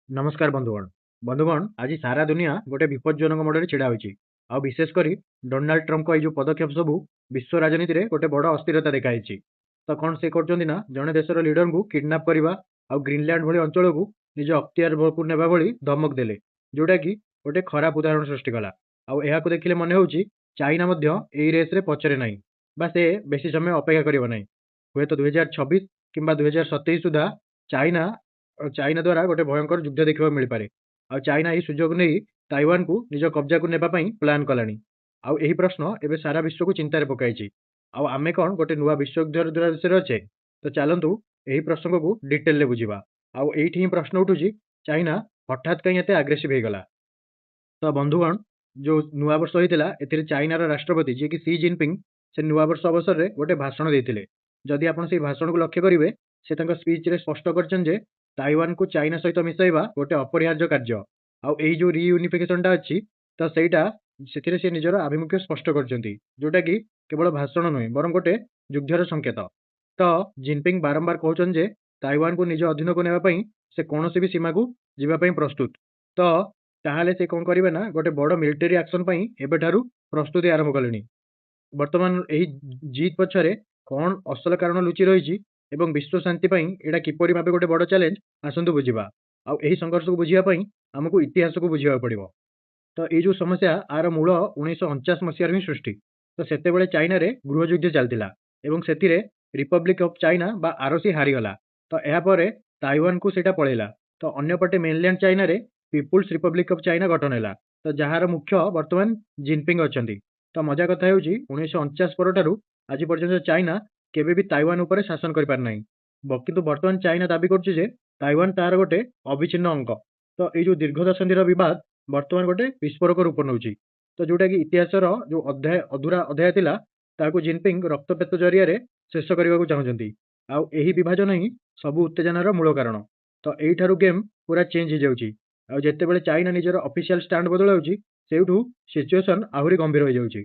ନମସ୍କାର ବନ୍ଧୁଗଣ। ବନ୍ଧୁଗଣ, ଆଜି ସାରା ଦୁନିଆ ଗୋଟେ ବିପଜ୍ଜନକ ମୋଡ଼ରେ ଛିଡ଼ା ହୋଇଛି। ଆଉ ବିଶେଷ କରି ଡୋନାଲ୍ଡ ଟ୍ରମ୍ପଙ୍କ ଏଇ ଯୋଉ ପଦକ୍ଷେପ ସବୁ ବିଶ୍ୱ ରାଜନୀତିରେ ଗୋଟେ ବଡ଼ ଅସ୍ଥିରତା ଦେଖାଇଛି। ତ କ'ଣ ସେ କରୁଛନ୍ତି ନା, ଜଣେ ଦେଶର ଲିଡରଙ୍କୁ କିଡନାପ୍ କରିବା ଆଉ ଗ୍ରୀନଲ୍ୟାଣ୍ଡ ଭଳି ଅଞ୍ଚଳକୁ ନିଜ ଅକ୍ତିଆରକୁ ନେବା ଭଳି ଧମକ ଦେଲେ, ଯୋଉଟାକି ଗୋଟେ ଖରାପ ଉଦାହରଣ ସୃଷ୍ଟି କଲା। ଆଉ ଏହାକୁ ଦେଖିଲେ ମନେ ହେଉଛି ଚାଇନା ମଧ୍ୟ ଏଇ ରେସ୍ରେ ପଛରେ ନାହିଁ ବା ସେ ବେଶୀ ସମୟ ଅପେକ୍ଷା କରିବ ନାହିଁ। ହୁଏତ 2026 କିମ୍ବା 2027 ସୁଦ୍ଧା ଚାଇନା ଚାଇନା ଦ୍ୱାରା ଗୋଟେ ଭୟଙ୍କର ଯୁଦ୍ଧ ଦେଖିବାକୁ ମିଳିପାରେ। ଆଉ ଚାଇନା ଏହି ସୁଯୋଗ ନେଇ ତାଇୱାନକୁ ନିଜ କବ୍ଜାକୁ ନେବା ପାଇଁ ପ୍ଲାନ୍ କଲାଣି। ଆଉ ଏହି ପ୍ରଶ୍ନ ଏବେ ସାରା ବିଶ୍ୱକୁ ଚିନ୍ତାରେ ପକାଇଛି। ଆଉ ଆମେ କ'ଣ ଗୋଟେ ନୂଆ ବିଶ୍ୱଯୁଦ୍ଧର ଦୂରାଦୃଶ୍ୟରେ ଅଛେ? ତ ଚାଲନ୍ତୁ, ଏହି ପ୍ରସଙ୍ଗକୁ ଡିଟେଲରେ ବୁଝିବା। ଆଉ ଏଇଠି ହିଁ ପ୍ରଶ୍ନ ଉଠୁଛି, ଚାଇନା ହଠାତ୍ କାହିଁ ଏତେ ଆଗ୍ରେସିଭ୍ ହେଇଗଲା? ତ ବନ୍ଧୁଗଣ, ଯୋଉ ନୂଆବର୍ଷ ହେଇଥିଲା, ଏଥିରେ ଚାଇନାର ରାଷ୍ଟ୍ରପତି ଯିଏକି ସି ଜିନପିଙ୍ଗ, ସେ ନୂଆବର୍ଷ ଅବସରରେ ଗୋଟେ ଭାଷଣ ଦେଇଥିଲେ। ଯଦି ଆପଣ ସେଇ ଭାଷଣକୁ ଲକ୍ଷ୍ୟ କରିବେ, ସେ ତାଙ୍କ ସ୍ପିଚରେ ସ୍ପଷ୍ଟ କରିଛନ୍ତି ଯେ ତାଇୱାନକୁ ଚାଇନା ସହିତ ମିଶାଇବା ଗୋଟେ ଅପରିହାର୍ଯ୍ୟ କାର୍ଯ୍ୟ। ଆଉ ଏଇ ଯୋଉ ରିୟୁନିଫିକେସନଟା ଅଛି, ତ ସେଇଟା ସେଥିରେ ସେ ନିଜର ଆଭିମୁଖ୍ୟ ସ୍ପଷ୍ଟ କରିଛନ୍ତି, ଯୋଉଟାକି କେବଳ ଭାଷଣ ନୁହେଁ, ବରଂ ଗୋଟେ ଯୁଦ୍ଧର ସଂକେତ। ତ ଜିନପିଙ୍ଗ ବାରମ୍ବାର କହୁଛନ୍ତି ଯେ ତାଇୱାନକୁ ନିଜ ଅଧୀନକୁ ନେବା ପାଇଁ ସେ କୌଣସି ବି ସୀମାକୁ ଯିବା ପାଇଁ ପ୍ରସ୍ତୁତ। ତ ତାହେଲେ ସେ କ'ଣ କରିବେ ନା, ଗୋଟେ ବଡ଼ ମିଲିଟାରୀ ଆକ୍ସନ ପାଇଁ ଏବେଠାରୁ ପ୍ରସ୍ତୁତି ଆରମ୍ଭ କଲେଣି। ବର୍ତ୍ତମାନ ଏହି ଜିଦ୍ ପଛରେ କ'ଣ ଅସଲ କାରଣ ଲୁଚି ରହିଛି ଏବଂ ବିଶ୍ୱ ଶାନ୍ତି ପାଇଁ ଏଇଟା କିପରି ଭାବେ ଗୋଟେ ବଡ଼ ଚ୍ୟାଲେଞ୍ଜ, ଆସନ୍ତୁ ବୁଝିବା। ଆଉ ଏହି ସଂଘର୍ଷକୁ ବୁଝିବା ପାଇଁ ଆମକୁ ଇତିହାସକୁ ବୁଝିବାକୁ ପଡ଼ିବ। ତ ଏଇ ଯୋଉ ସମସ୍ୟା, ଆର ମୂଳ 1949 ମସିହାରୁ ହିଁ ସୃଷ୍ଟି। ତ ସେତେବେଳେ ଚାଇନାରେ ଗୃହଯୁଦ୍ଧ ଚାଲିଥିଲା ଏବଂ ସେଥିରେ ରିପବ୍ଲିକ ଅଫ୍ ଚାଇନା ବା ଆରଓସି ହାରିଗଲା। ତ ଏହାପରେ ତାଇୱାନକୁ ସେଇଟା ପଳେଇଲା। ତ ଅନ୍ୟପଟେ ମେନଲ୍ୟାଣ୍ଡ ଚାଇନାରେ ପିପୁଲ୍ସ ରିପବ୍ଲିକ ଅଫ୍ ଚାଇନା ଗଠନ ହେଲା, ତ ଯାହାର ମୁଖ୍ୟ ବର୍ତ୍ତମାନ ଜିନପିଙ୍ଗ ଅଛନ୍ତି। ତ ମଜା କଥା ହେଉଛି, 1949 ପରଠାରୁ ଆଜି ପର୍ଯ୍ୟନ୍ତ ଚାଇନା କେବେ ବି ତାଇୱାନ ଉପରେ ଶାସନ କରିପାରିନାହିଁ। କିନ୍ତୁ ବର୍ତ୍ତମାନ ଚାଇନା ଦାବି କରୁଛି ଯେ ତାଇୱାନ ତାର ଗୋଟେ ଅବିଚ୍ଛିନ୍ନ ଅଙ୍ଗ। ତ ଏଇ ଯୋଉ ଦୀର୍ଘ ଦଶନ୍ଧିର ବିବାଦ ବର୍ତ୍ତମାନ ଗୋଟେ ବିସ୍ଫୋରକ ରୂପ ନେଉଛି। ତ ଯୋଉଟାକି ଇତିହାସର ଯୋଉ ଅଧ୍ୟାୟ, ଅଧୁରା ଅଧ୍ୟାୟ ଥିଲା, ତାହାକୁ ଜିନପିଙ୍ଗ ରକ୍ତପାତ ଜରିଆରେ ଶେଷ କରିବାକୁ ଚାହୁଁଛନ୍ତି। ଆଉ ଏହି ବିଭାଜନ ହିଁ ସବୁ ଉତ୍ତେଜନାର ମୂଳ କାରଣ। ତ ଏଇଠାରୁ ଗେମ୍ ପୁରା ଚେଞ୍ଜ ହେଇଯାଉଛି। ଆଉ ଯେତେବେଳେ ଚାଇନା ନିଜର ଅଫିସିଆଲ ଷ୍ଟାଣ୍ଡ ବଦଳାଉଛି, ସେଇଠୁ ସିଚୁଏସନ ଆହୁରି ଗମ୍ଭୀର ହେଇଯାଉଛି।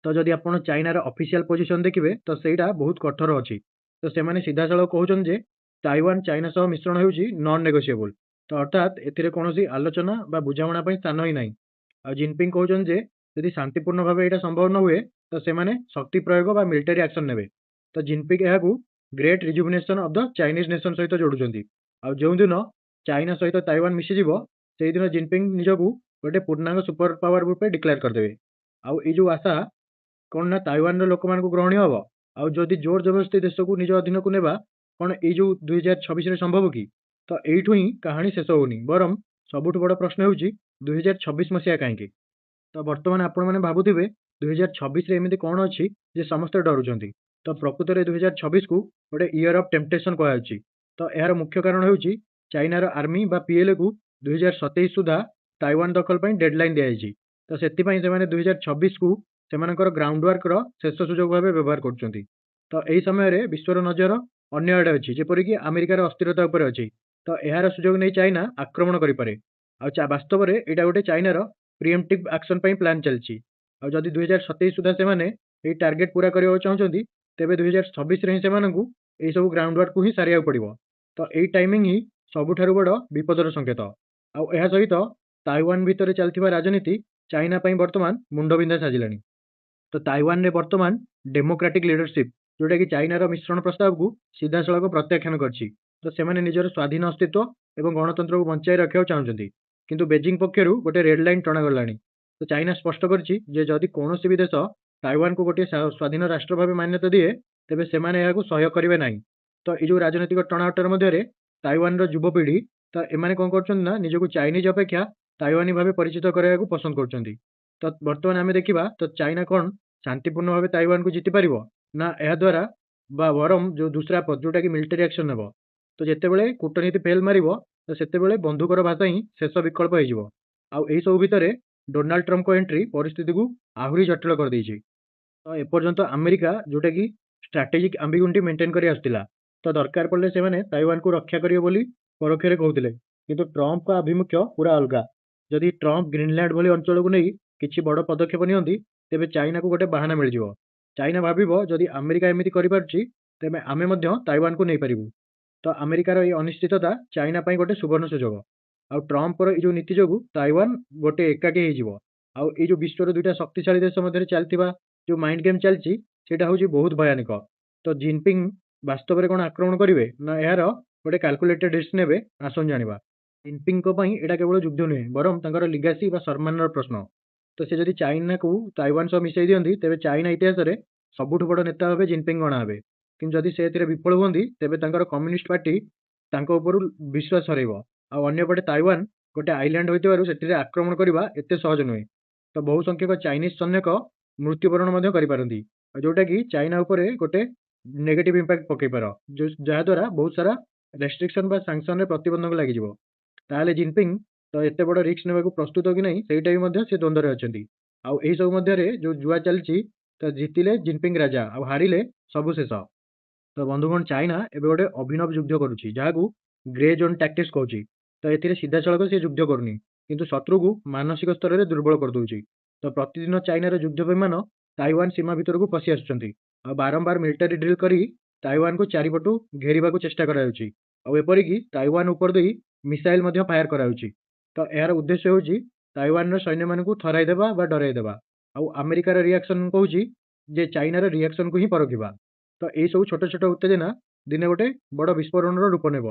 ତ ଯଦି ଆପଣ ଚାଇନାର ଅଫିସିଆଲ ପୋଜିସନ ଦେଖିବେ, ତ ସେଇଟା ବହୁତ କଠୋର ଅଛି। ତ ସେମାନେ ସିଧାସଳଖ କହୁଛନ୍ତି ଯେ ତାଇୱାନ ଚାଇନା ସହ ମିଶ୍ରଣ ହେଉଛି ନନ୍ ନେଗୋସିଏବଲ। ତ ଅର୍ଥାତ୍ ଏଥିରେ କୌଣସି ଆଲୋଚନା ବା ବୁଝାମଣା ପାଇଁ ସ୍ଥାନ ହିଁ ନାହିଁ। ଆଉ ଜିନପିଙ୍ଗ କହୁଛନ୍ତି ଯେ ଯଦି ଶାନ୍ତିପୂର୍ଣ୍ଣ ଭାବେ ଏଇଟା ସମ୍ଭବ ନ ହୁଏ, ତ ସେମାନେ ଶକ୍ତି ପ୍ରୟୋଗ ବା ମିଲିଟାରୀ ଆକ୍ସନ ନେବେ। ତ ଜିନପିଙ୍ଗ ଏହାକୁ Great Rejuvenation of the Chinese Nation ସହିତ ଯୋଡୁଛନ୍ତି। ଆଉ ଯେଉଁଦିନ ଚାଇନା ସହିତ ତାଇୱାନ ମିଶିଯିବ, ସେଇଦିନ ଜିନପିଙ୍ଗ ନିଜକୁ ଗୋଟେ ପୂର୍ଣ୍ଣାଙ୍ଗ ସୁପର ପାୱାର ରୂପେ ଡିକ୍ଲେୟାର କରିଦେବେ। ଆଉ ଏଇ ଯୋଉ ଆଶା କ'ଣ ନା ତାଇୱାନର ଲୋକମାନଙ୍କୁ ଗ୍ରହଣୀୟ ହବ? ଆଉ ଯଦି ଜୋର ଜବରଦସ୍ତି ଦେଶକୁ ନିଜ ଅଧୀନକୁ ନେବା, କ'ଣ ଏଇ ଯୋଉ 2026ରେ ସମ୍ଭବ କି? ତ ଏଇଠୁ ହିଁ କାହାଣୀ ଶେଷ ହଉନି, ବରଂ ସବୁଠୁ ବଡ଼ ପ୍ରଶ୍ନ ହେଉଛି, 2026 ମସିହା କାହିଁକି? ତ ବର୍ତ୍ତମାନ ଆପଣମାନେ ଭାବୁଥିବେ, 2026ରେ ଏମିତି କ'ଣ ଅଛି ଯେ ସମସ୍ତେ ଡରୁଛନ୍ତି? ତ ପ୍ରକୃତରେ 2026କୁ ଗୋଟେ ଇୟର ଅଫ୍ ଟେମ୍ପଟେସନ କୁହାଯାଉଛି। ତ ଏହାର ମୁଖ୍ୟ କାରଣ ହେଉଛି ଚାଇନାର ଆର୍ମି ବା ପିଏଲଏକୁ 2027 ସୁଦ୍ଧା ତାଇୱାନ ଦଖଲ ପାଇଁ ଡେଡଲାଇନ୍ ଦିଆଯାଇଛି। ତ ସେଥିପାଇଁ ସେମାନେ 2026କୁ ସେମାନଙ୍କର ଗ୍ରାଉଣ୍ଡ ୱାର୍କର ଶେଷ ସୁଯୋଗ ଭାବେ ବ୍ୟବହାର କରୁଛନ୍ତି। ତ ଏହି ସମୟରେ ବିଶ୍ୱର ନଜର ଅନ୍ୟ ଆଡ଼େ ଅଛି, ଯେପରିକି ଆମେରିକାର ଅସ୍ଥିରତା ଉପରେ ଅଛି। ତ ଏହାର ସୁଯୋଗ ନେଇ ଚାଇନା ଆକ୍ରମଣ କରିପାରେ। ଆଉ ବାସ୍ତବରେ ଏଇଟା ଗୋଟେ ଚାଇନାର ପ୍ରିଏମ୍ପଟିଭ୍ ଆକ୍ସନ ପାଇଁ ପ୍ଲାନ୍ ଚାଲିଛି। ଆଉ ଯଦି 2027 ସୁଦ୍ଧା ସେମାନେ ଏହି ଟାର୍ଗେଟ ପୁରା କରିବାକୁ ଚାହୁଁଛନ୍ତି, ତେବେ 2026ରେ ହିଁ ସେମାନଙ୍କୁ ଏଇସବୁ ଗ୍ରାଉଣ୍ଡ ୱାର୍କକୁ ହିଁ ସାରିବାକୁ ପଡ଼ିବ। ତ ଏଇ ଟାଇମିଂ ହିଁ ସବୁଠାରୁ ବଡ଼ ବିପଦର ସଂକେତ। ଆଉ ଏହା ସହିତ ତାଇୱାନ ଭିତରେ ଚାଲିଥିବା ରାଜନୀତି ଚାଇନା ପାଇଁ ବର୍ତ୍ତମାନ ମୁଣ୍ଡବିନ୍ଧା ସାଜିଲାଣି। ତ ତାଇୱାନରେ ବର୍ତ୍ତମାନ ଡେମୋକ୍ରାଟିକ ଲିଡରସିପ୍, ଯୋଉଟାକି ଚାଇନାର ମିଶ୍ରଣ ପ୍ରସ୍ତାବକୁ ସିଧାସଳଖ ପ୍ରତ୍ୟାଖ୍ୟାନ କରିଛି। ତ ସେମାନେ ନିଜର ସ୍ୱାଧୀନ ଅସ୍ତିତ୍ୱ ଏବଂ ଗଣତନ୍ତ୍ରକୁ ବଞ୍ଚାଇ ରଖିବାକୁ ଚାହୁଁଛନ୍ତି। କିନ୍ତୁ ବେଜିଂ ପକ୍ଷରୁ ଗୋଟେ ରେଡ୍ ଲାଇନ୍ ଟଣାଗଲାଣି। ତ ଚାଇନା ସ୍ପଷ୍ଟ କରିଛି ଯେ ଯଦି କୌଣସି ବି ଦେଶ ତାଇୱାନକୁ ଗୋଟିଏ ସ୍ୱାଧୀନ ରାଷ୍ଟ୍ର ଭାବେ ମାନ୍ୟତା ଦିଏ, ତେବେ ସେମାନେ ଏହାକୁ ସହ୍ୟ କରିବେ ନାହିଁ। ତ ଏଇ ଯୋଉ ରାଜନୈତିକ ଟଣାଓଟର ମଧ୍ୟରେ ତାଇୱାନର ଯୁବପିଢ଼ି, ତ ଏମାନେ କ'ଣ କରୁଛନ୍ତି ନା, ନିଜକୁ ଚାଇନିଜ ଅପେକ୍ଷା ତାଇୱାନୀ ଭାବେ ପରିଚିତ କରାଇବାକୁ ପସନ୍ଦ କରୁଛନ୍ତି। ତ ବର୍ତ୍ତମାନ ଆମେ ଦେଖିବା, ତ ଚାଇନା କ'ଣ ଶାନ୍ତିପୂର୍ଣ୍ଣ ଭାବେ ତାଇୱାନକୁ ଜିତିପାରିବ ନା ଏହାଦ୍ୱାରା ବା ବରଂ ଯୋଉ ଦୁସରା ପଥ, ଯୋଉଟାକି ମିଲିଟାରୀ ଆକ୍ସନ ନେବ? ତ ଯେତେବେଳେ କୂଟନୀତି ଫେଲ୍ ମାରିବ, ତ ସେତେବେଳେ ବନ୍ଧୁକର ଭାଷା ହିଁ ଶେଷ ବିକଳ୍ପ ହେଇଯିବ। ଆଉ ଏହିସବୁ ଭିତରେ ଡୋନାଲ୍ଡ ଟ୍ରମ୍ପଙ୍କ ଏଣ୍ଟ୍ରି ପରିସ୍ଥିତିକୁ ଆହୁରି ଜଟିଳ କରିଦେଇଛି। ତ ଏପର୍ଯ୍ୟନ୍ତ ଆମେରିକା ଯୋଉଟାକି ଷ୍ଟ୍ରାଟେଜିକ୍ ଆମ୍ବିଗୁଇଟି ମେଣ୍ଟେନ୍ କରି ଆସୁଥିଲା, ତ ଦରକାର ପଡ଼ିଲେ ସେମାନେ ତାଇୱାନକୁ ରକ୍ଷା କରିବେ ବୋଲି ପରୋକ୍ଷରେ କହୁଥିଲେ। କିନ୍ତୁ ଟ୍ରମ୍ପଙ୍କ ଆଭିମୁଖ୍ୟ ପୁରା ଅଲଗା। ଯଦି ଟ୍ରମ୍ପ ଗ୍ରୀନଲ୍ୟାଣ୍ଡ ଭଳି ଅଞ୍ଚଳକୁ ନେଇ କିଛି ବଡ଼ ପଦକ୍ଷେପ ନିଅନ୍ତି, ତେବେ ଚାଇନାକୁ ଗୋଟେ ବାହାନା ମିଳିଯିବ। ଚାଇନା ଭାବିବ, ଯଦି ଆମେରିକା ଏମିତି କରିପାରୁଛି, ତେବେ ଆମେ ମଧ୍ୟ ତାଇୱାନକୁ ନେଇପାରିବୁ। ତ ଆମେରିକାର ଏଇ ଅନିଶ୍ଚିତତା ଚାଇନା ପାଇଁ ଗୋଟେ ସୁବର୍ଣ୍ଣ ସୁଯୋଗ। ଆଉ ଟ୍ରମ୍ପର ଏଇ ଯୋଉ ନୀତି ଯୋଗୁଁ ତାଇୱାନ ଗୋଟେ ଏକାକୀ ହେଇଯିବ। ଆଉ ଏଇ ଯୋଉ ବିଶ୍ୱର ଦୁଇଟା ଶକ୍ତିଶାଳୀ ଦେଶ ମଧ୍ୟରେ ଚାଲିଥିବା ଯୋଉ ମାଇଣ୍ଡ ଗେମ୍ ଚାଲିଛି, ସେଇଟା ହେଉଛି ବହୁତ ଭୟାନକ। ତ ଜିନପିଙ୍ଗ ବାସ୍ତବରେ କ'ଣ ଆକ୍ରମଣ କରିବେ ନା ଏହାର ଗୋଟେ କାଲକୁଲେଟେଡ୍ ରିସ୍କ ନେବେ, ଆସନ୍ତୁ ଜାଣିବା। ଜିନପିଙ୍ଗଙ୍କ ପାଇଁ ଏଇଟା କେବଳ ଯୁଦ୍ଧ ନୁହେଁ, ବରଂ ତାଙ୍କର ଲିଗାସି ବା ସମ୍ମାନର ପ୍ରଶ୍ନ। ତ ସେ ଯଦି ଚାଇନାକୁ ତାଇୱାନ ସହ ମିଶାଇ ଦିଅନ୍ତି, ତେବେ ଚାଇନା ଇତିହାସରେ ସବୁଠୁ ବଡ଼ ନେତା ଭାବେ ଜିନପିଙ୍ଗ ଗଣା ହେବେ। କିନ୍ତୁ ଯଦି ସେ ଏଥିରେ ବିଫଳ ହୁଅନ୍ତି, ତେବେ ତାଙ୍କର କମ୍ୟୁନିଷ୍ଟ ପାର୍ଟି ତାଙ୍କ ଉପରୁ ବିଶ୍ୱାସ ହରାଇବ। ଆଉ ଅନ୍ୟପଟେ ତାଇୱାନ ଗୋଟେ ଆଇଲ୍ୟାଣ୍ଡ ହୋଇଥିବାରୁ ସେଥିରେ ଆକ୍ରମଣ କରିବା ଏତେ ସହଜ ନୁହେଁ। ତ ବହୁ ସଂଖ୍ୟକ ଚାଇନିଜ ସୈନିକ ମୃତ୍ୟୁବରଣ ମଧ୍ୟ କରିପାରନ୍ତି, ଆଉ ଯୋଉଟାକି ଚାଇନା ଉପରେ ଗୋଟେ ନେଗେଟିଭ ଇମ୍ପାକ୍ଟ ପକେଇପାର, ଯାହାଦ୍ୱାରା ବହୁତ ସାରା ରେଷ୍ଟ୍ରିକ୍ସନ ବା ସାଙ୍କସନରେ ପ୍ରତିବନ୍ଧକ ଲାଗିଯିବ। ତାହେଲେ ଜିନପିଙ୍ଗ ତ ଏତେ ବଡ଼ ରିସ୍କ ନେବାକୁ ପ୍ରସ୍ତୁତ କି ନାହିଁ, ସେଇଟା ବି ମଧ୍ୟ ସେ ଦ୍ୱନ୍ଦ୍ୱରେ ଅଛନ୍ତି। ଆଉ ଏହିସବୁ ମଧ୍ୟରେ ଯୋଉ ଜୁଆ ଚାଲିଛି, ତ ଜିତିଲେ ଜିନପିଙ୍ଗ ରାଜା, ଆଉ ହାରିଲେ ସବୁ ଶେଷ। ତ ବନ୍ଧୁଗଣ, ଚାଇନା ଏବେ ଗୋଟେ ଅଭିନବ ଯୁଦ୍ଧ କରୁଛି, ଯାହାକୁ ଗ୍ରେ ଜୋନ୍ ଟାକ୍ଟିକ୍ସ କହୁଛି। ତ ଏଥିରେ ସିଧାସଳଖ ସେ ଯୁଦ୍ଧ କରୁନି, କିନ୍ତୁ ଶତ୍ରୁକୁ ମାନସିକ ସ୍ତରରେ ଦୁର୍ବଳ କରିଦେଉଛି। ତ ପ୍ରତିଦିନ ଚାଇନାର ଯୁଦ୍ଧ ବିମାନ ତାଇୱାନ ସୀମା ଭିତରକୁ ପଶି ଆସୁଛନ୍ତି, ଆଉ ବାରମ୍ବାର ମିଲିଟାରୀ ଡ୍ରିଲ୍ କରି ତାଇୱାନକୁ ଚାରିପଟୁ ଘେରିବାକୁ ଚେଷ୍ଟା କରାଯାଉଛି। ଆଉ ଏପରିକି ତାଇୱାନ ଉପର ଦେଇ ମିସାଇଲ ମଧ୍ୟ ଫାୟାର କରାଯାଉଛି। ତ ଏହାର ଉଦ୍ଦେଶ୍ୟ ହେଉଛି ତାଇୱାନର ସୈନ୍ୟମାନଙ୍କୁ ଥରାଇ ଦେବା ବା ଡରାଇ ଦେବା, ଆଉ ଆମେରିକାର ରିଆକ୍ସନ କହୁଛି ଯେ ଚାଇନାର ରିଆକ୍ସନକୁ ହିଁ ପରଖିବା। ତ ଏଇସବୁ ଛୋଟ ଛୋଟ ଉତ୍ତେଜନା ଦିନେ ଗୋଟେ ବଡ଼ ବିସ୍ଫୋରଣର ରୂପ ନେବ,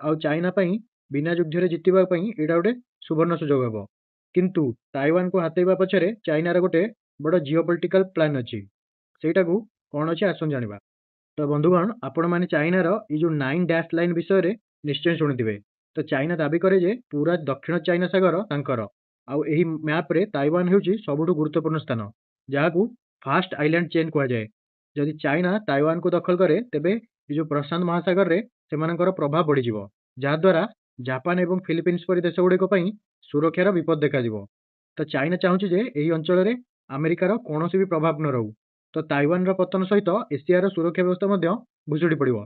ଆଉ ଚାଇନା ପାଇଁ ବିନା ଯୁଦ୍ଧରେ ଜିତିବା ପାଇଁ ଏଇଟା ଗୋଟେ ସୁବର୍ଣ୍ଣ ସୁଯୋଗ ହେବ। କିନ୍ତୁ ତାଇୱାନକୁ ହାତେଇବା ପଛରେ ଚାଇନାର ଗୋଟେ ବଡ଼ ଜିଓ ପଲିଟିକାଲ ପ୍ଲାନ୍ ଅଛି। ସେଇଟାକୁ କ'ଣ ଅଛି, ଆସନ୍ତୁ ଜାଣିବା। ତ ବନ୍ଧୁଗଣ, ଆପଣମାନେ ଚାଇନାର ଏଇ ଯୋଉ 9 ଡ୍ୟାସ୍ ଲାଇନ୍ ବିଷୟରେ ନିଶ୍ଚୟ ଶୁଣିଥିବେ। ତ ଚାଇନା ଦାବି କରେ ଯେ ପୁରା ଦକ୍ଷିଣ ଚାଇନା ସାଗର ତାଙ୍କର, ଆଉ ଏହି ମ୍ୟାପ୍ରେ ତାଇୱାନ ହେଉଛି ସବୁଠୁ ଗୁରୁତ୍ୱପୂର୍ଣ୍ଣ ସ୍ଥାନ, ଯାହାକୁ ଫାଷ୍ଟ ଆଇଲ୍ୟାଣ୍ଡ ଚେନ୍ କୁହାଯାଏ। ଯଦି ଚାଇନା ତାଇୱାନକୁ ଦଖଲ କରେ, ତେବେ ଏ ଯୋଉ ପ୍ରଶାନ୍ତ ମହାସାଗରରେ ସେମାନଙ୍କର ପ୍ରଭାବ ବଢ଼ିଯିବ, ଯାହାଦ୍ୱାରା ଜାପାନ ଏବଂ ଫିଲିପିନ୍ସ ପରି ଦେଶଗୁଡ଼ିକ ପାଇଁ ସୁରକ୍ଷାର ବିପଦ ଦେଖାଯିବ। ତ ଚାଇନା ଚାହୁଁଛି ଯେ ଏହି ଅଞ୍ଚଳରେ ଆମେରିକାର କୌଣସି ବି ପ୍ରଭାବ ନ ରହୁ। ତ ତାଇୱାନର ପତନ ସହିତ ଏସିଆର ସୁରକ୍ଷା ବ୍ୟବସ୍ଥା ମଧ୍ୟ ଭୁଶୁଡ଼ି ପଡ଼ିବ।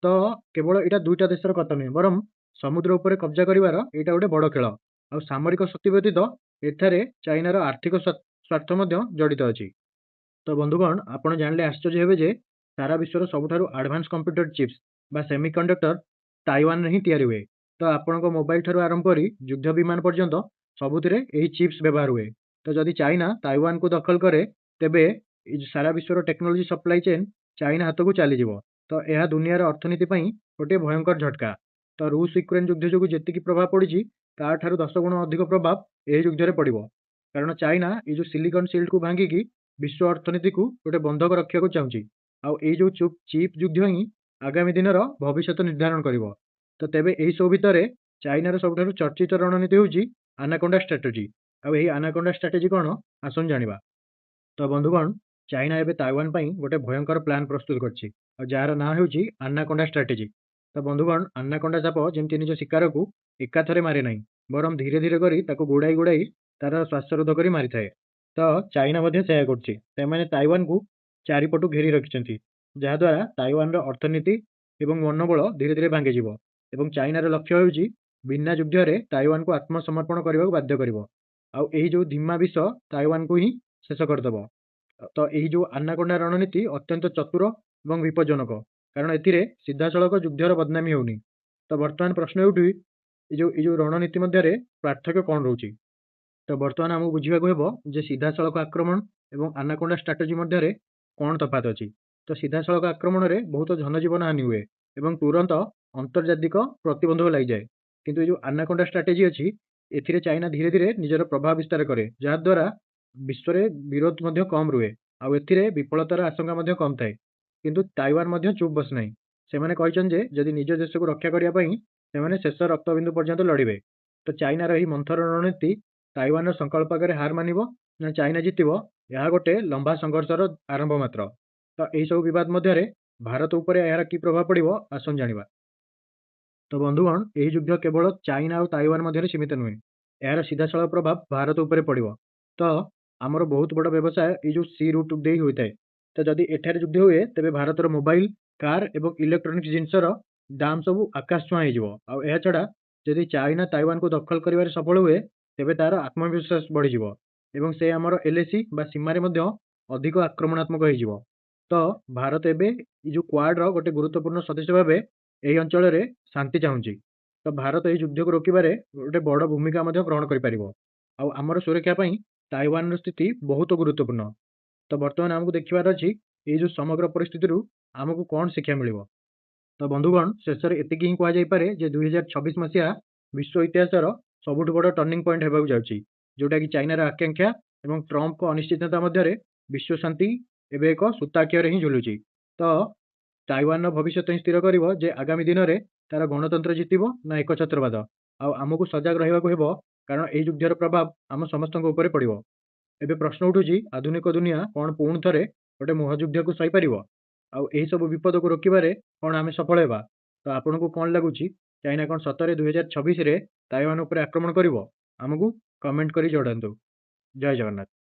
ତ କେବଳ ଏଇଟା ଦୁଇଟା ଦେଶର କଥା ନୁହେଁ, ବରଂ ସମୁଦ୍ର ଉପରେ କବ୍ଜା କରିବାର ଏଇଟା ଗୋଟେ ବଡ଼ ଖେଳ। ଆଉ ସାମରିକ ଶକ୍ତି ବ୍ୟତୀତ ଏଠାରେ ଚାଇନାର ଆର୍ଥିକ ସ୍ୱାର୍ଥ ମଧ୍ୟ ଜଡ଼ିତ ଅଛି। ତ ବନ୍ଧୁଗଣ, ଆପଣ ଜାଣିଲେ ଆଶ୍ଚର୍ଯ୍ୟ ହେବେ ଯେ ସାରା ବିଶ୍ୱର ସବୁଠାରୁ ଆଡଭାନ୍ସ କମ୍ପ୍ୟୁଟର ଚିପ୍ସ ବା ସେମିକଣ୍ଡକ୍ଟର ତାଇୱାନରେ ହିଁ ତିଆରି ହୁଏ। ତ ଆପଣଙ୍କ ମୋବାଇଲ ଠାରୁ ଆରମ୍ଭ କରି ଯୁଦ୍ଧ ବିମାନ ପର୍ଯ୍ୟନ୍ତ ସବୁଥିରେ ଏହି ଚିପ୍ସ ବ୍ୟବହାର ହୁଏ। ତ ଯଦି ଚାଇନା ତାଇୱାନକୁ ଦଖଲ କରେ, ତେବେ ସାରା ବିଶ୍ୱର ଟେକ୍ନୋଲୋଜି ସପ୍ଲାଇ ଚେନ୍ ଚାଇନା ହାତକୁ ଚାଲିଯିବ। ତ ଏହା ଦୁନିଆର ଅର୍ଥନୀତି ପାଇଁ ଗୋଟିଏ ଭୟଙ୍କର ଝଟକା। ତ ରୁଷ ୟୁକ୍ରେନ ଯୁଦ୍ଧ ଯୋଗୁଁ ଯେତିକି ପ୍ରଭାବ ପଡ଼ିଛି, ତାଠାରୁ 10 ଗୁଣ ଅଧିକ ପ୍ରଭାବ ଏହି ଯୁଦ୍ଧରେ ପଡ଼ିବ, କାରଣ ଚାଇନା ଏଇ ଯୋଉ ସିଲିକନ୍ ସିଲ୍ଡକୁ ଭାଙ୍ଗିକି ବିଶ୍ୱ ଅର୍ଥନୀତିକୁ ଗୋଟେ ବନ୍ଧକ ରଖିବାକୁ ଚାହୁଁଛି। ଆଉ ଏଇ ଯୋଉ ଚିପ୍ ଯୁଦ୍ଧ ହିଁ ଆଗାମୀ ଦିନର ଭବିଷ୍ୟତ ନିର୍ଦ୍ଧାରଣ କରିବ। ତ ତେବେ ଏହିସବୁ ଭିତରେ ଚାଇନାର ସବୁଠାରୁ ଚର୍ଚ୍ଚିତ ରଣନୀତି ହେଉଛି ଆନାକୋଣ୍ଡା ଷ୍ଟ୍ରାଟେଜି। ଆଉ ଏହି ଆନାକୋଣ୍ଡା ଷ୍ଟ୍ରାଟେଜି କ'ଣ, ଆସନ୍ତୁ ଜାଣିବା। ତ ବନ୍ଧୁଗଣ, ଚାଇନା ଏବେ ତାଇୱାନ ପାଇଁ ଗୋଟେ ଭୟଙ୍କର ପ୍ଲାନ୍ ପ୍ରସ୍ତୁତ କରିଛି, ଆଉ ଯାହାର ନାଁ ହେଉଛି ଆନାକୋଣ୍ଡା ଷ୍ଟ୍ରାଟେଜି। ତ ବନ୍ଧୁଗଣ, ଆନାକୋଣ୍ଡା ସାପ ଯେମିତି ନିଜ ଶିକାରକୁ ଏକାଥରେ ମାରେ ନାହିଁ, ବରଂ ଧୀରେ ଧୀରେ କରି ତାକୁ ଗୋଡ଼ାଇ ଗୋଡ଼ାଇ ତାର ଶ୍ୱାସରୁଦ୍ଧ କରି ମାରିଥାଏ, ତ ଚାଇନା ମଧ୍ୟ ସେୟା କରୁଛି। ସେମାନେ ତାଇୱାନକୁ ଚାରିପଟୁ ଘେରି ରଖିଛନ୍ତି, ଯାହାଦ୍ୱାରା ତାଇୱାନର ଅର୍ଥନୀତି ଏବଂ ମନୋବଳ ଧୀରେ ଧୀରେ ଭାଙ୍ଗିଯିବ, ଏବଂ ଚାଇନାର ଲକ୍ଷ୍ୟ ହେଉଛି ବିନା ଯୁଦ୍ଧରେ ତାଇୱାନକୁ ଆତ୍ମସମର୍ପଣ କରିବାକୁ ବାଧ୍ୟ କରିବ। ଆଉ ଏହି ଯୋଉ ଧୀମା ବିଷ ତାଇୱାନକୁ ହିଁ ଶେଷ କରିଦେବ। ତ ଏହି ଯୋଉ ଆନାକୋଣ୍ଡା ରଣନୀତି ଅତ୍ୟନ୍ତ ଚତୁର ଏବଂ ବିପଜ୍ଜନକ, କାରଣ ଏଥିରେ ସିଧାସଳଖ ଯୁଦ୍ଧର ବଦନାମୀ ହେଉନି। ତ ବର୍ତ୍ତମାନ ପ୍ରଶ୍ନ ହେଉଛି, ଏଇ ଯୋଉ ରଣନୀତି ମଧ୍ୟରେ ପାର୍ଥକ୍ୟ କ'ଣ ରହୁଛି? ତ ବର୍ତ୍ତମାନ ଆମକୁ ବୁଝିବାକୁ ହେବ ଯେ ସିଧାସଳଖ ଆକ୍ରମଣ ଏବଂ ଆନାକୋଣ୍ଡା ଷ୍ଟ୍ରାଟେଜି ମଧ୍ୟରେ କ'ଣ ତଫାତ ଅଛି। ତ ସିଧାସଳଖ ଆକ୍ରମଣରେ ବହୁତ ଧନଜୀବନ ହାନି ହୁଏ ଏବଂ ତୁରନ୍ତ ଆନ୍ତର୍ଜାତିକ ପ୍ରତିବନ୍ଧକ ଲାଗିଯାଏ। କିନ୍ତୁ ଏଇ ଯୋଉ ଆନାକୋଣ୍ଡା ଷ୍ଟ୍ରାଟେଜି ଅଛି, ଏଥିରେ ଚାଇନା ଧୀରେ ଧୀରେ ନିଜର ପ୍ରଭାବ ବିସ୍ତାର କରେ, ଯାହାଦ୍ୱାରା ବିଶ୍ୱରେ ବିରୋଧ ମଧ୍ୟ କମ୍ ରୁହେ, ଆଉ ଏଥିରେ ବିଫଳତାର ଆଶଙ୍କା ମଧ୍ୟ କମ୍ ଥାଏ। କିନ୍ତୁ ତାଇୱାନ ମଧ୍ୟ ଚୁପ୍ ବସିନାହିଁ। ସେମାନେ କହିଛନ୍ତି ଯେ ଯଦି ନିଜ ଦେଶକୁ ରକ୍ଷା କରିବା ପାଇଁ ସେମାନେ ଶେଷ ରକ୍ତବିନ୍ଦୁ ପର୍ଯ୍ୟନ୍ତ ଲଢ଼ିବେ। ତ ଚାଇନାର ଏହି ମନ୍ଥର ରଣନୀତି ତାଇୱାନର ସଂକଳ୍ପ ଆଗରେ ହାର ମାନିବ ନା ଚାଇନା ଜିତିବ, ଏହା ଗୋଟେ ଲମ୍ବା ସଂଘର୍ଷର ଆରମ୍ଭ ମାତ୍ର। ତ ଏହିସବୁ ବିବାଦ ମଧ୍ୟରେ ଭାରତ ଉପରେ ଏହାର କି ପ୍ରଭାବ ପଡ଼ିବ, ଆସନ୍ତୁ ଜାଣିବା। ତ ବନ୍ଧୁଗଣ, ଏହି ଯୁଦ୍ଧ କେବଳ ଚାଇନା ଆଉ ତାଇୱାନ ମଧ୍ୟରେ ସୀମିତ ନୁହେଁ, ଏହାର ସିଧାସଳଖ ପ୍ରଭାବ ଭାରତ ଉପରେ ପଡ଼ିବ। ତ ଆମର ବହୁତ ବଡ଼ ବ୍ୟବସାୟ ଏଇ ଯୋଉ ସି ରୁଟ୍ ଦେଇ ହୋଇଥାଏ। ତ ଯଦି ଏଠାରେ ଯୁଦ୍ଧ ହୁଏ, ତେବେ ଭାରତର ମୋବାଇଲ, କାର୍ ଏବଂ ଇଲେକ୍ଟ୍ରୋନିକ୍ସ ଜିନିଷର ଦାମ ସବୁ ଆକାଶ ଛୁଆଁ ହେଇଯିବ। ଆଉ ଏହା ଛଡ଼ା ଯଦି ଚାଇନା ତାଇୱାନକୁ ଦଖଲ କରିବାରେ ସଫଳ ହୁଏ, ତେବେ ତାର ଆତ୍ମବିଶ୍ୱାସ ବଢ଼ିଯିବ ଏବଂ ସେ ଆମର ଏଲ୍ଏସି ବା ସୀମାରେ ମଧ୍ୟ ଅଧିକ ଆକ୍ରମଣାତ୍ମକ ହେଇଯିବ। ତ ଭାରତ ଏବେ ଏଇ ଯୋଉ କ୍ୱାଡର ଗୋଟେ ଗୁରୁତ୍ୱପୂର୍ଣ୍ଣ ସଦସ୍ୟ ଭାବେ ଏହି ଅଞ୍ଚଳରେ ଶାନ୍ତି ଚାହୁଁଛି। ତ ଭାରତ ଏହି ଯୁଦ୍ଧକୁ ରୋକିବାରେ ଗୋଟେ ବଡ଼ ଭୂମିକା ମଧ୍ୟ ଗ୍ରହଣ କରିପାରିବ। ଆଉ ଆମର ସୁରକ୍ଷା ପାଇଁ ତାଇୱାନର ସ୍ଥିତି ବହୁତ ଗୁରୁତ୍ୱପୂର୍ଣ୍ଣ। ତ ବର୍ତ୍ତମାନ ଆମକୁ ଦେଖିବାର ଅଛି, ଏଇ ଯେଉଁ ସମଗ୍ର ପରିସ୍ଥିତିରୁ ଆମକୁ କ'ଣ ଶିକ୍ଷା ମିଳିବ। ତ ବନ୍ଧୁଗଣ, ଶେଷରେ ଏତିକି ହିଁ କୁହାଯାଇପାରେ ଯେ 2026 ମସିହା ବିଶ୍ୱ ଇତିହାସର ସବୁଠୁ ବଡ଼ ଟର୍ଣ୍ଣିଂ ପଏଣ୍ଟ ହେବାକୁ ଯାଉଛି, ଯେଉଁଟାକି ଚାଇନାର ଆକାଂକ୍ଷା ଏବଂ ଟ୍ରମ୍ପଙ୍କ ଅନିଶ୍ଚିତତା ମଧ୍ୟରେ ବିଶ୍ୱ ଶାନ୍ତି ଏବେ ଏକ ସୂତାଖିଅରେ ହିଁ ଝୁଲୁଛି। ତ ତାଇୱାନର ଭବିଷ୍ୟତ ହିଁ ସ୍ଥିର କରିବ ଯେ ଆଗାମୀ ଦିନରେ ତାର ଗଣତନ୍ତ୍ର ଜିତିବ ନା ଏକଛତ୍ରବାଦ। ଆଉ ଆମକୁ ସଜାଗ ରହିବାକୁ ହେବ, କାରଣ ଏହି ଯୁଦ୍ଧର ପ୍ରଭାବ ଆମ ସମସ୍ତଙ୍କ ଉପରେ ପଡ଼ିବ। ଏବେ ପ୍ରଶ୍ନ ଉଠୁଛି, ଆଧୁନିକ ଦୁନିଆ କ'ଣ ପୁଣି ଥରେ ଗୋଟେ ମହାଯୁଦ୍ଧକୁ ସହିପାରିବ? ଆଉ ଏହିସବୁ ବିପଦକୁ ରୋକିବାରେ କ'ଣ ଆମେ ସଫଳ ହେବା? ତ ଆପଣଙ୍କୁ କ'ଣ ଲାଗୁଛି, ଚାଇନା କ'ଣ ସତରେ 2026ରେ ତାଇୱାନ ଉପରେ ଆକ୍ରମଣ କରିବ? ଆମକୁ କମେଣ୍ଟ କରି ଜଣାନ୍ତୁ। ଜୟ ଜଗନ୍ନାଥ।